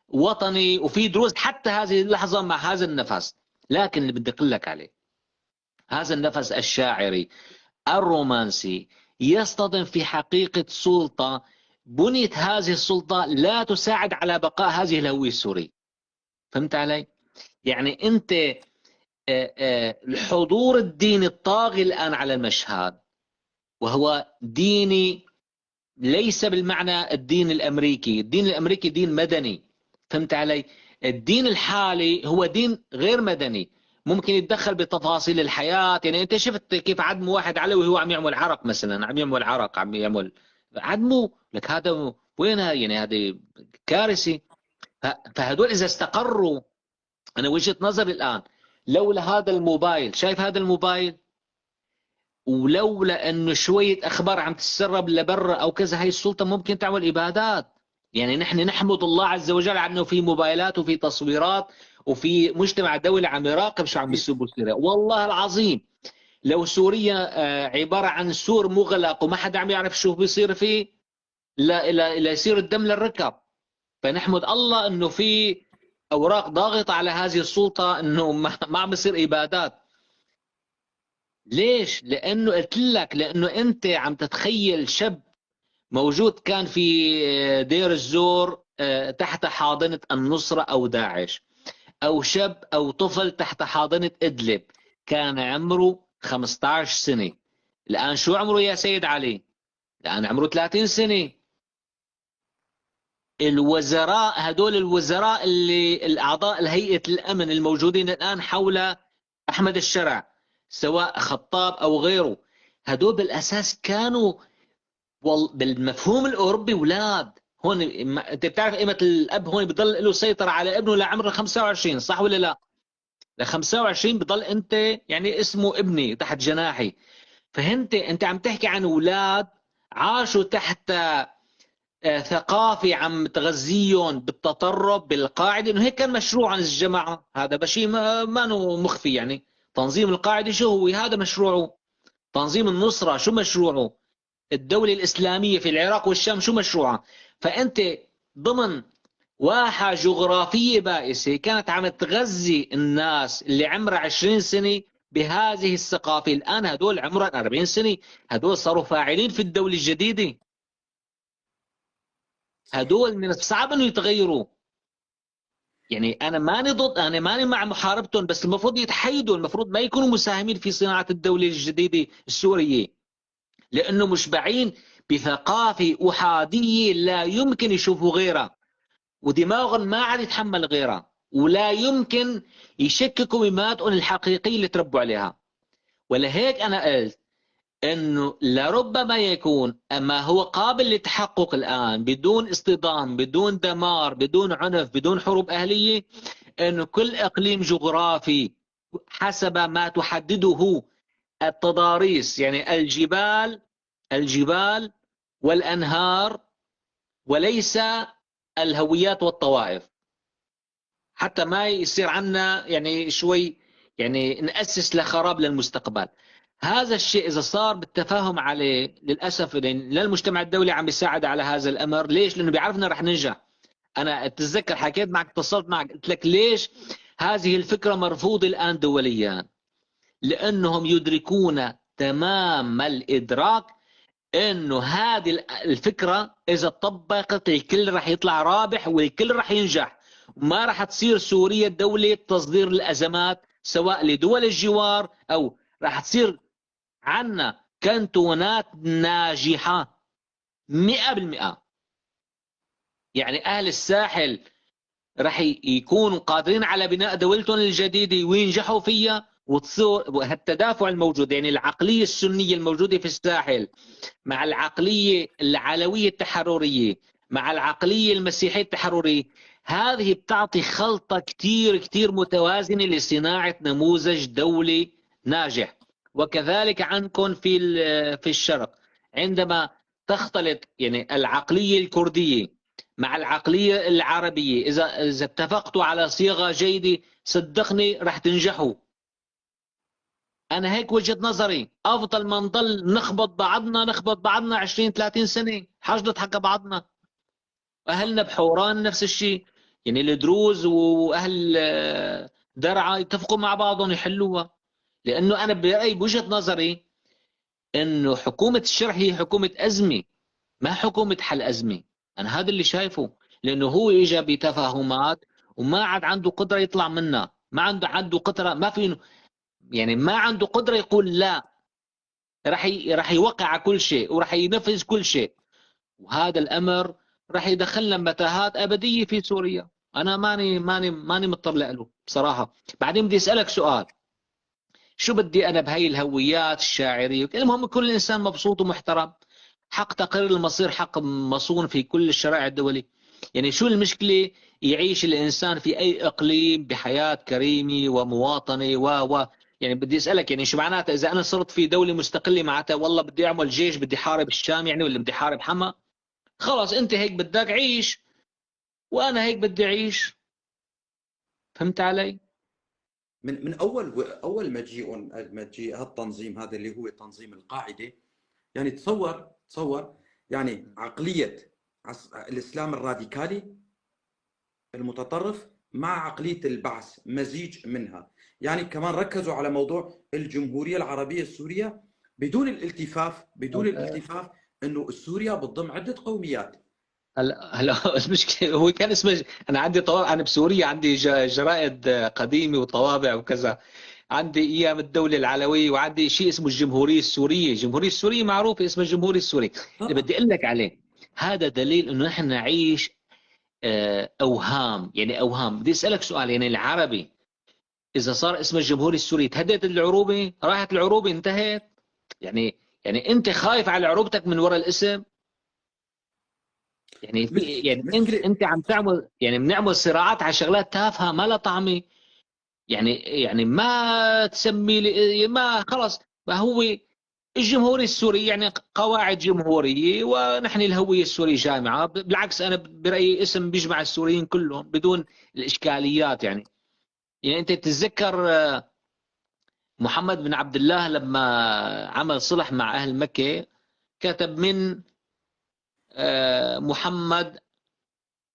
وطني وفي دروز حتى هذه اللحظة مع هذا النفس. لكن اللي بدي اقول لك عليه، هذا النفس الشاعري الرومانسي يصطدم في حقيقة سلطة بنيت هذه السلطة لا تساعد على بقاء هذه الهوية السورية. فهمت علي؟ يعني أنت الحضور الديني الطاغي الآن على المشهد، وهو ديني ليس بالمعنى الدين الأمريكي. الدين الأمريكي دين مدني، فهمت علي؟ الدين الحالي هو دين غير مدني، ممكن يتدخل بتفاصيل الحياة. يعني أنت شفت كيف عدم واحد علوي وهو عم يعمل عرق مثلا، عم يعمل عرق، عم يعمل عدمه، لك هذا وينها؟ يعني هذه كارثة. فهدول إذا استقروا، أنا وجهة نظري الآن لولا هذا الموبايل، شايف هذا الموبايل، ولولا أنه شوية أخبار عم تتسرب لبرا أو كذا، هاي السلطة ممكن تعمل إبادات. يعني نحن نحمد الله عز وجل على أنه في موبايلات وفي تصويرات وفي مجتمع دولي عم يراقب شو عم بيصير بسوريا. والله العظيم لو سوريا عبارة عن سور مغلق وما حدا عم يعرف شو بيصير فيه، لا لا لا يصير الدم للركب. فنحمد الله انه في اوراق ضاغطة على هذه السلطة انه ما عم بيصير ابادات. ليش؟ لانه قلت لك، لانه انت عم تتخيل شاب موجود كان في دير الزور تحت حاضنة النصرة او داعش، او شاب او طفل تحت حاضنة ادلب كان عمره 15 سنة. الآن شو عمره يا سيد علي؟ الآن عمره 30 سنة. الوزراء هدول، الوزراء اللي الأعضاء الهيئة الأمن الموجودين الآن حول أحمد الشرع، سواء خطاب أو غيره، هدول بالأساس كانوا بالمفهوم الأوروبي ولاد. هون أنت بتعرف قيمة الأب، هون بضل له سيطرة على ابنه لعمر 25، صح ولا لا؟ ل 25 بضل انت يعني اسمه ابني تحت جناحي. فهمت؟ انت عم تحكي عن اولاد عاشوا تحت ثقافة عم تغذيهم بالتطرف بالقاعدة، انه هيك كان مشروع عن الجماعة. هذا شيء ما مخفي. يعني تنظيم القاعدة شو هو؟ هذا مشروعه. تنظيم النصرة شو مشروعه؟ الدولة الإسلامية في العراق والشام شو مشروعها؟ فأنت ضمن واحة جغرافية بائسة كانت عم تغذي الناس اللي عمرها 20 سنة بهذه الثقافة. الآن هدول عمرهم 40 سنة، هدول صاروا فاعلين في الدولة الجديدة. هدول من الصعب انه يتغيروا. يعني انا ماني ضد، انا ماني مع محاربتهم، بس المفروض يتحيدوا، المفروض ما يكونوا مساهمين في صناعة الدولة الجديدة السورية، لانه مشبعين بثقافة أحادية لا يمكن يشوفوا غيرها، ودماغهم ما عاد يتحمل غيرها، ولا يمكن يشككوا بمبادئهم الحقيقية اللي تربوا عليها. ولهيك أنا قلت إنه لربما يكون ما هو قابل للتحقق الآن بدون اصطدام، بدون دمار، بدون عنف، بدون حروب أهلية، إنه كل إقليم جغرافي حسب ما تحدده التضاريس، يعني الجبال والأنهار، وليس الهويات والطوائف، حتى ما يصير عنا يعني شوي يعني نأسس لخراب للمستقبل. هذا الشيء إذا صار بالتفاهم عليه، للأسف لا المجتمع الدولي عم بيساعد على هذا الأمر. ليش؟ لأنه بيعرفنا رح ننجح. أنا أتذكر حكيت معك، اتصلت معك، قلت لك ليش هذه الفكرة مرفوضة الآن دوليا؟ لأنهم يدركون تمام الإدراك انه هذه الفكرة اذا طبقت الكل رح يطلع رابح والكل رح ينجح، وما رح تصير سوريا دولة تصدير الازمات سواء لدول الجوار، او رح تصير عنا كنتونات ناجحة 100%. يعني اهل الساحل رح يكونوا قادرين على بناء دولتهم الجديدة وينجحوا فيها، وتصير هالتدافع الموجود، يعني العقلية السنية الموجودة في الساحل مع العقلية العلوية التحررية مع العقلية المسيحية التحررية، هذه بتعطي خلطة كتير كتير متوازنة لصناعة نموذج دولي ناجح. وكذلك عندكم في الشرق، عندما تختلط يعني العقلية الكردية مع العقلية العربية، إذا اتفقتوا على صيغة جيدة صدقني رح تنجحوا. أنا هيك وجهة نظري، أفضل ما نضل نخبط بعضنا 20-30 سنة، حاج نضحك بعضنا. أهلنا بحوران نفس الشيء، يعني الدروز وأهل درعا يتفقوا مع بعضهم يحلوها. لأنه أنا برأيي بوجهة نظري إنه حكومة الشرع هي حكومة أزمة، ما حكومة حل أزمة. أنا هذا اللي شايفه، لأنه هو إجا بتفاهمات وما عاد عنده قدرة يطلع منها، ما عنده قدرة، ما في يعني ما عنده قدرة يقول لا، راح يوقع على كل شيء وراح ينفذ كل شيء، وهذا الأمر راح يدخلنا متاهات أبدية في سوريا. أنا ماني ماني ماني مضطر له بصراحة. بعدين بدي أسألك سؤال، شو بدي أنا بهي الهويات الشاعرية؟ المهم كل إنسان مبسوط ومحترم، حق تقرير المصير حق مصون في كل الشرائع الدولية. يعني شو المشكلة يعيش الإنسان في أي إقليم بحياة كريمة ومواطنة و يعني بدي أسألك، يعني شو معناتها إذا أنا صرت في دولة مستقلة معناتها والله بدي أعمل جيش، بدي حارب الشام يعني، ولا بدي حارب حما؟ خلاص أنت هيك بدك عيش وأنا هيك بدي أعيش. فهمت علي؟ من اول مجيء هالتنظيم هذا اللي هو تنظيم القاعدة، يعني تصور يعني عقلية الاسلام الراديكالي المتطرف مع عقلية البعث، مزيج منها. يعني كمان ركزوا على موضوع الجمهورية العربية السورية بدون الالتفاف انه سوريا بتضم عده قوميات. هلا المشكلة هو كان اسمه، انا عندي طوابع، انا بسوريا عندي جرائد قديمة وطوابع وكذا، عندي ايام الدولة العلوية وعندي شيء اسمه الجمهورية السورية، الجمهورية السورية معروفة اسمها الجمهورية السورية. اللي بدي اقول لك عليه هذا دليل انه نحن نعيش اوهام، يعني اوهام. بدي اسالك سؤال، يعني العربي اذا صار اسمه الجمهورية السورية تهدت العروبة، راحت العروبة، انتهت؟ يعني انت خايف على عروبتك من وراء الاسم؟ يعني يعني انت عم تعمل، يعني بنعمل صراعات على شغلات تافهة ما لها طعمه. يعني ما تسمي لي، ما خلص، ما هو الجمهورية السورية يعني قواعد جمهورية، ونحن الهوية السورية جامعه. بالعكس انا برايي اسم بيجمع السوريين كلهم بدون الاشكاليات. يعني انت تتذكر محمد بن عبد الله لما عمل صلح مع اهل مكة كتب من محمد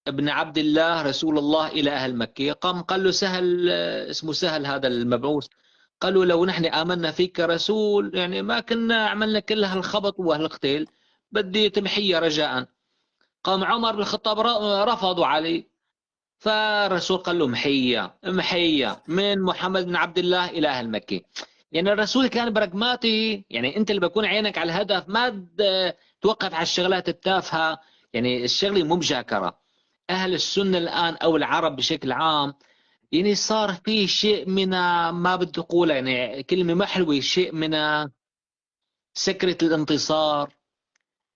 بن عبد الله رسول الله إلى أهل مكة، قام قال له سهل، اسمه سهل هذا المبعوث، قال له لو نحن آمنا فيك رسول يعني ما كنا عملنا كل هالخبط وهالقتيل، بدي تمحية رجاء. قام عمر بن الخطاب رفضوا عليه، فالرسول قال له محية محية من محمد بن عبد الله إلى أهل مكة. يعني الرسول كان براغماتي، يعني أنت اللي بكون عينك على الهدف، ما توقف على الشغلات التافهة. يعني الشغلة مو مجاكرة. أهل السنة الآن أو العرب بشكل عام يعني صار في شيء من، ما بدي أقول يعني كلمة ما حلوة، شيء من سكرة الانتصار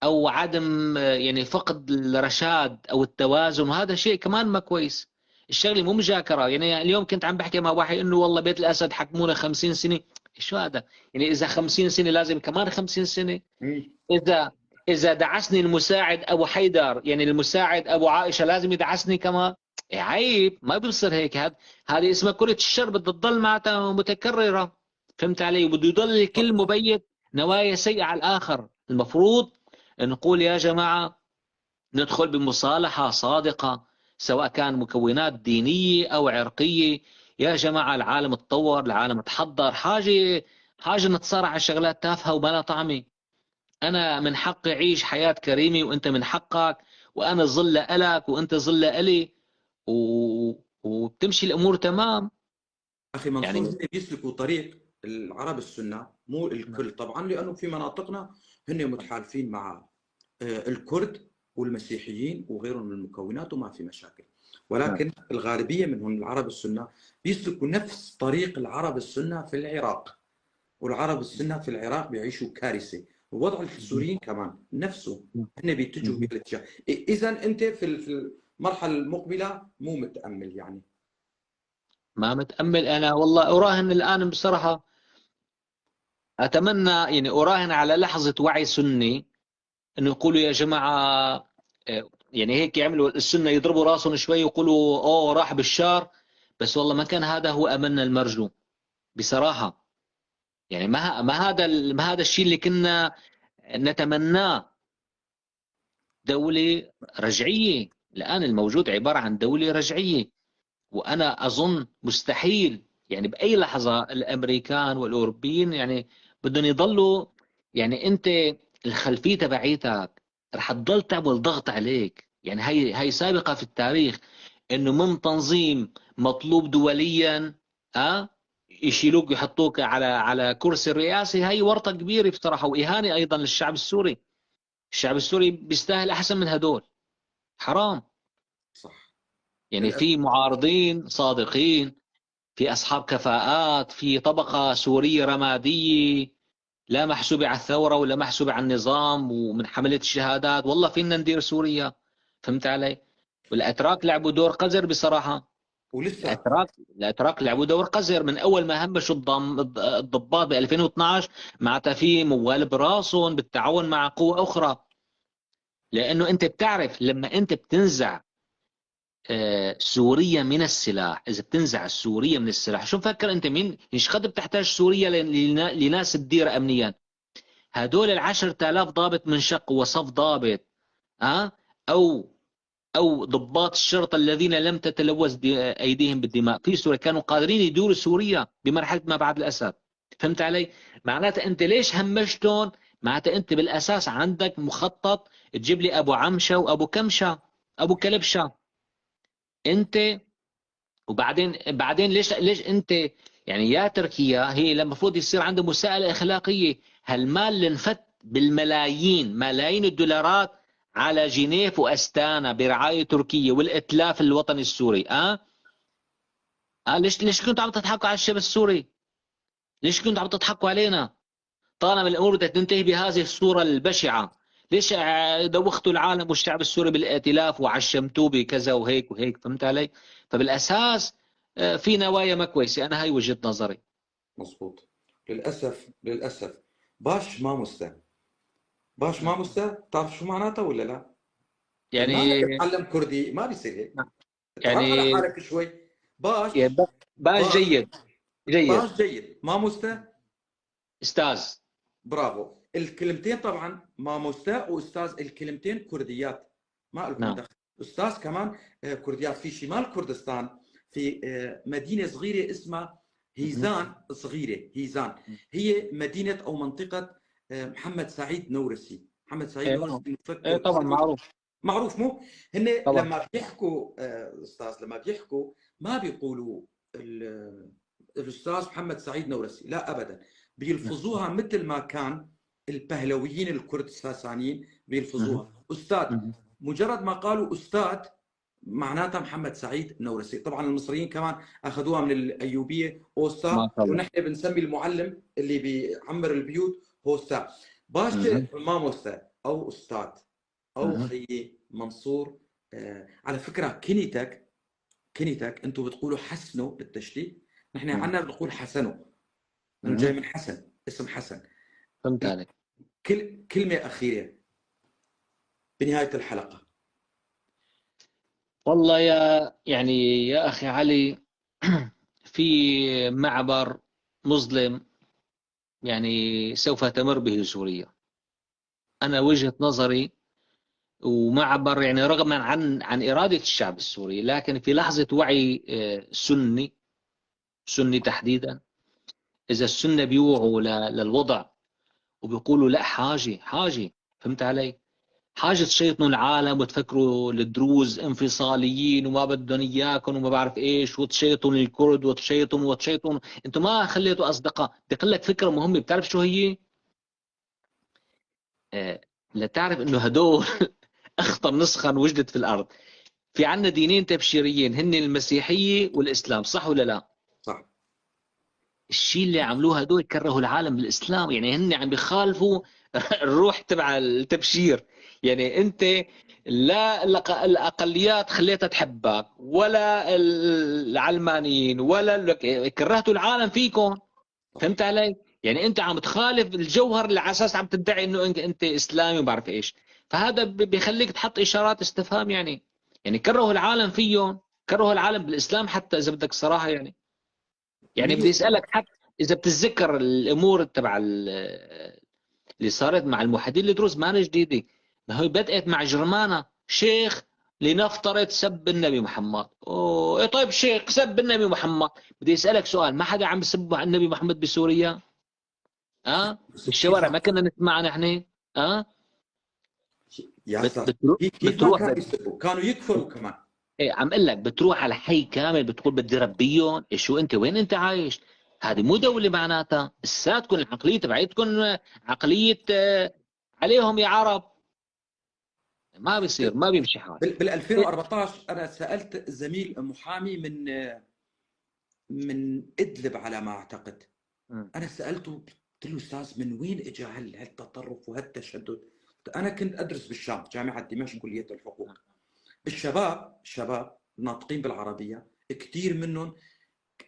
أو عدم يعني فقد الرشاد أو التوازن، وهذا شيء كمان ما كويس. الشغلة مو مجاكرة. يعني اليوم كنت عم بحكي مع واحد إنه والله بيت الأسد حكمونا 50 سنة، شو هذا؟ يعني إذا 50 سنة لازم كمان 50 سنة. إذا دعسني المساعد أبو حيدر، يعني المساعد أبو عائشة لازم يدعسني كمان؟ عيب، ما بيصير هيك. هذه اسمها كرة الشر، بدها تضل معناتها متكررة. فهمت علي؟ وبده يضل الكل مبيت نوايا سيئة على الآخر. المفروض نقول يا جماعة ندخل بمصالحة صادقة، سواء كان مكونات دينية أو عرقية. يا جماعة العالم تطور، العالم تحضر، حاجة نتصارع على شغلات تافهة وما لها طعمة. أنا من حقي أعيش حياة كريمة وأنت من حقك، وأنا ظل ألك وأنت ظل ألي، وبتمشي الأمور تمام. أخي منصور، يعني بيسلكوا طريق العرب السنة، مو الكل طبعا، لأنه في مناطقنا هن متحالفين مع الكرد والمسيحيين وغيرهم من المكونات وما في مشاكل، ولكن الغالبية منهم العرب السنة بيسلكوا نفس طريق العرب السنة في العراق، والعرب السنة في العراق بيعيشوا كارثة. ووضع السوريين كمان نفسه، هن بيتجهوا بالاتجاه. إذا أنت في المرحلة المقبلة مو متأمل؟ يعني ما متأمل أنا والله. أراهن الآن بصراحة، أتمنى يعني أراهن على لحظة وعي سني انه يقولوا يا جماعة، يعني هيك يعملوا السنة يضربوا راسهم شوي ويقولوا اوه راح بشار، بس والله ما كان هذا هو املنا المرجو بصراحة. يعني ما هذا الشيء اللي كنا نتمناه. دولة رجعية الآن الموجود عبارة عن دولة رجعية، وأنا أظن مستحيل يعني بأي لحظة الأمريكان والأوروبيين يعني بدهم يضلوا، يعني أنت الخلفية تبعيتك رح تضل تعمل ضغط عليك. يعني هي سابقة في التاريخ إنه من تنظيم مطلوب دوليا يشيلوك ويحطوك على كرسي الرئاسة. هي ورطة كبيرة بصراحة، وإهانة أيضا للشعب السوري. الشعب السوري بيستاهل أحسن من هدول، حرام. صح. يعني في معارضين صادقين، في أصحاب كفاءات، في طبقة سورية رمادية لا محسوبة على الثورة ولا محسوبة على النظام ومن حملة الشهادات. والله فينا ندير سوريا، فهمت علي؟ والأتراك لعبوا دور قذر بصراحة. ولسه الأتراك لعبوا دور قذر من أول ما همشوا الضباط ب 2012، معناتها في موال براسهم بالتعاون مع قوى أخرى. لأنه أنت بتعرف لما أنت بتنزع سوريا من السلاح، إذا بتنزع سوريا من السلاح، شو مفكر أنت مين؟ إيش قد بتحتاج سوريا لناس تدير أمنيا؟ هدول 10,000 ضابط من شق وصف ضابط أو ضباط الشرطة الذين لم تتلوث أيديهم بالدماء في سوريا، كانوا قادرين يدوروا سوريا بمرحلة ما بعد الأسد. فهمت علي؟ معناتها أنت ليش همشتهم؟ معناتها أنت بالأساس عندك مخطط تجيب لي أبو عمشة وأبو كمشة أبو كلبشة أنت. وبعدين ليش أنت يعني يا تركيا هي المفروض يصير عندها مساءلة أخلاقية. هالمال اللي انفت بالملايين ملايين الدولارات على جنيف واستانا برعاية تركيه والاتلاف الوطني السوري، ليش كنتوا عم تضحكوا على الشعب السوري؟ ليش كنتوا عم تضحكوا علينا؟ طالما الامور بدها تنتهي بهذه الصورة البشعة، ليش دوختوا العالم والشعب السوري بالائتلاف وعشمتوه بكذا وهيك وهيك؟ فهمت علي؟ فبالاساس في نوايا ما كويسة، انا هاي وجهه نظري. مظبوط. للاسف للاسف. باش ماموستا، باش ماموستا، بتعرف شو معناتها ولا لا؟ يعني ما تتعلم كردي ما بيصير هيك. يعني على حالك شوي. باش يعني باش جيد، جيد باش جيد، ماموستا استاذ. برافو. الكلمتين طبعا ماموستا واستاذ، الكلمتين كرديات ما لكم نعم. دخل. استاذ كمان كرديات. في شمال كردستان في مدينة صغيرة اسمها هيزان، صغيرة هيزان، هي مدينة او منطقة محمد سعيد نورسي. محمد سعيد نورسي مفكر طبعا معروف، معروف. مو هن طبعا. لما بيحكوا استاذ، لما بيحكوا ما بيقولوا الاستاذ محمد سعيد نورسي، لا ابدا، بيلفظوها مثل ما كان البهلويين الكرد الساسانيين بيلفظوها استاذ. مجرد ما قالوا استاذ معناتها محمد سعيد نورسي. طبعا المصريين كمان اخذوها من الايوبيه اوستا، ونحن بنسمي المعلم اللي بيعمر البيوت هوستا. باش ماموستا او استاذ او خيي منصور. على فكرة كنيتك، كنيتك انتم بتقولوا حسنو بالتشديد، نحن عندنا بنقول حسنو، لانه جاي من حسن، اسم حسن. فهمت عليك. كلمة اخيرة بنهاية الحلقة. والله يا يعني يا اخي علي، في معبر مظلم يعني سوف تمر به سوريا، انا وجهة نظري، ومعبر يعني رغما عن اراده الشعب السوري، لكن في لحظة وعي سني، سني تحديدا، اذا السنة بيوعوا للوضع وبيقولوا لا حاجة حاجة، فهمت علي؟ حاجة تشيطنوا العالم وتفكروا الدروز انفصاليين وما بدهم اياكم وما بعرف ايش، وتشيطنوا الكرد وتشيطنوا وتشيطنوا، انتم ما خليتوا اصدقاء. بدي اقول لك فكرة مهمة، بتعرف شو هي؟ لتعرف انه هدول اخطر نسخه وجدت في الارض. في عندنا دينين تبشيريين هن المسيحية والاسلام، صح ولا لا؟ صح. الشيء اللي عملوه هدول كرهوا العالم بالاسلام، يعني هن عم بيخالفوا الروح تبع التبشير. يعني انت لا الاقليات خليتها تحبك، ولا العلمانيين، ولا كرهتوا العالم فيكم، فهمت علي؟ يعني انت عم تخالف الجوهر اللي على اساس عم تدعي انه انت اسلامي وما بعرف ايش. فهذا بيخليك تحط اشارات استفهام. يعني كرهوا العالم فيهم، كرهوا العالم بالاسلام حتى اذا بدك الصراحة. يعني بدي اسالك، حتى اذا بتتذكر الامور تبع اللي صارت مع الموحدين الدروز، ما جديدة، ما هي بدات مع جرمانه شيخ لنفترض سب النبي محمد. اوه طيب شيخ سب النبي محمد، بدي اسالك سؤال، ما حدا عم يسب النبي محمد بسوريا؟ بالشوارع ما كنا نسمع نحن؟ يا بتروح كانوا يكفروا كمان. ايه عم اقول لك، بتروح على حي كامل بتقول بدي ربيهم، إيه شو انت وين انت عايش؟ هذه مو دولة معناتها، لساتكم العقلية تبعتكم عقلية عليهم يا عرب. ما بيصير، ما بيمشي حال. بال 2014 انا سالت زميل محامي من ادلب على ما اعتقد. انا سالته قلت له استاذ من وين اجى هالتطرف وهالتشدد؟ انا كنت ادرس بالشام، جامعه دمشق كليه الحقوق. الشباب ناطقين بالعربية كثير منهم،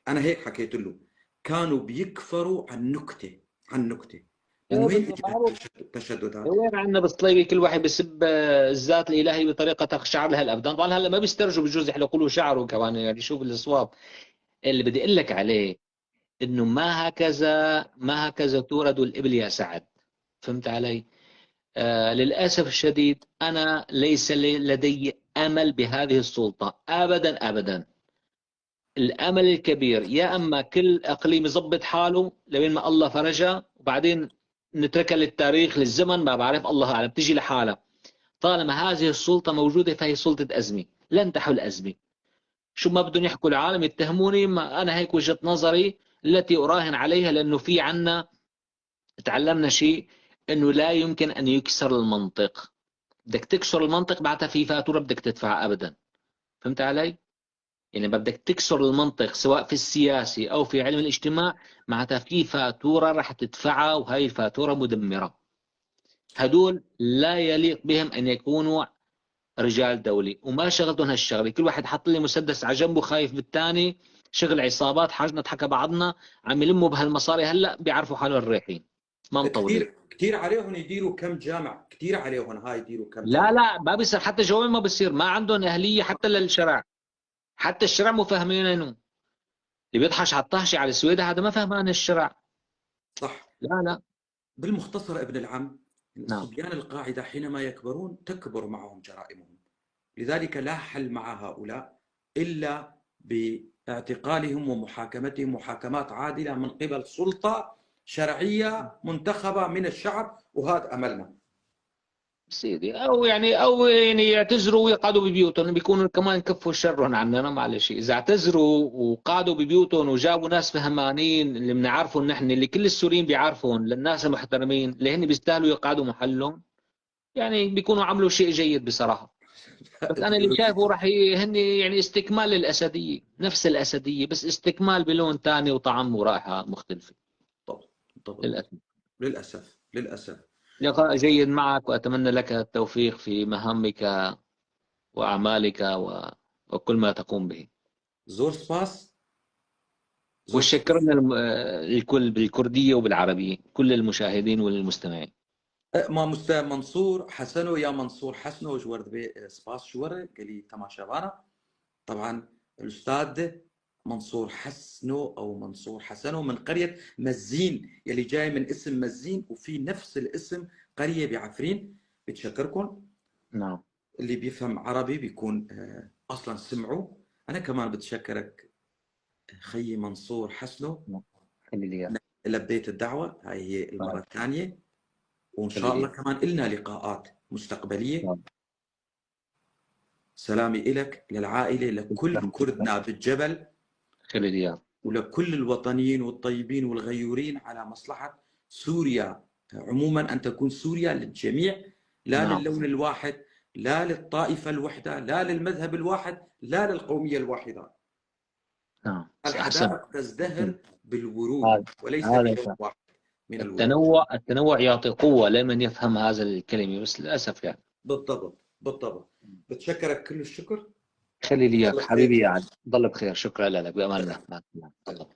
انا هيك حكيت له، كانوا بيكفروا عن نكتة، عن نكتة. من وين التشدد هذا؟ وين عندنا بالصليبي كل واحد بسب الذات الالهي بطريقة تقشعر لها الابدان. طبعا هلا ما بيسترجوا، بجوز يحلقوا له شعره كمان. يعني شوف الصواب اللي بدي اقول لك عليه، انه ما هكذا تورد الابل يا سعد. فهمت علي؟ للاسف الشديد انا ليس لدي امل بهذه السلطة ابدا ابدا. الامل الكبير يا اما كل اقليم يظبط حاله لبين ما الله فرجها، وبعدين نتركها للتاريخ للزمن، ما بعرف الله اعلم تيجي لحالها. طالما هذه السلطة موجودة فهي سلطة ازمة، لن تحل ازمة. شو ما بدهم يحكوا العالم يتهموني، ما انا هيك وجهه نظري التي اراهن عليها، لانه في عنا تعلمنا شيء انه لا يمكن ان يكسر المنطق. بدك تكسر المنطق بعدها في فاتورة بدك تدفعها ابدا. فهمت علي؟ يعني بدك تكسر المنطق سواء في السياسي او في علم الاجتماع، معناتها في فاتورة رح تدفعها، وهي الفاتورة مدمرة. هدول لا يليق بهم ان يكونوا رجال دولي، وما شغلتهم هالشغلة، كل واحد حط لي مسدس على جنبه خايف بالثاني، شغل عصابات، حاجنا نضحك بعضنا، عم يلموا بهالمصاري هلا بيعرفوا حالهم الريحين. ما مطولين كثير عليهم يديروا كم جامع، كثير عليهم هاي يديروا كم. لا لا ما بيصير، حتى جوامع ما بصير، ما عندهم اهليه حتى للشرع، حتى الشرع مو فاهمينه. اللي بيضحش على الطهشي على السويدة هذا ما فهمان الشرع. صح. لا لا بالمختصر ابن العم، نعم. صبيان القاعدة حينما يكبرون تكبر معهم جرائمهم، لذلك لا حل مع هؤلاء إلا باعتقالهم ومحاكمتهم محاكمات عادلة من قبل سلطة شرعية منتخبة من الشعب، وهذا أملنا سيدي. او يعني يعتذروا ويقعدوا ببيوتهم، بيكونوا كمان كفوا شرهم عننا. معلش اذا اعتذروا وقعدوا ببيوتهم وجابوا ناس فهمانين اللي بنعرفهم نحن، اللي كل السوريين بيعرفهم، للناس المحترمين اللي هن بيستاهلوا يقعدوا محلهم، يعني بيكونوا عملوا شيء جيد بصراحة. بس انا اللي شايفه راح هن يعني استكمال للاسديه، نفس الاسدية بس استكمال بلون ثاني وطعم ورائحة مختلفة. طبعا طبعا للاسف للاسف. لقاء جيد معك، وأتمنى لك التوفيق في مهامك وأعمالك وكل ما تقوم به. زور سباس. وشكرنا الكل بالكردية وبالعربية، كل المشاهدين والمستمعين. ما مست منصور حسنو، يا منصور حسنو جورد بي سباس شور قال تماشا. طبعا الأستاذ منصور حسنو أو منصور حسنو من قرية مزين، يلي جاي من اسم مزين وفي نفس الاسم قرية بعفرين. بتشكركم. نعم. اللي بيفهم عربي بيكون أصلا سمعوا. أنا كمان بتشكرك خيي منصور حسنو. خلي لي لبيت الدعوة، هاي هي المرة الثانية، وإن شاء الله كمان إلنا لقاءات مستقبلية. نعم. سلامي إلك، للعائلة، لكل كردنا بالجبل، خلي ولكل الوطنيين والطيبين والغيورين على مصلحة سوريا عموما، أن تكون سوريا للجميع، لا نعم. للون الواحد، لا للطائفة الوحدة، لا للمذهب الواحد، لا للقومية الواحدة. نعم. الحدائق تزدهر بالورود وليس بلون واحد من الورود. التنوع يعطي قوة لمن يفهم هذا الكلمة، بس للأسف يعني. بالضبط بالضبط. بتشكرك كل الشكر. خلي لي اياك حبيبي يا علي، ضل بخير. شكرا لك، بامان الله.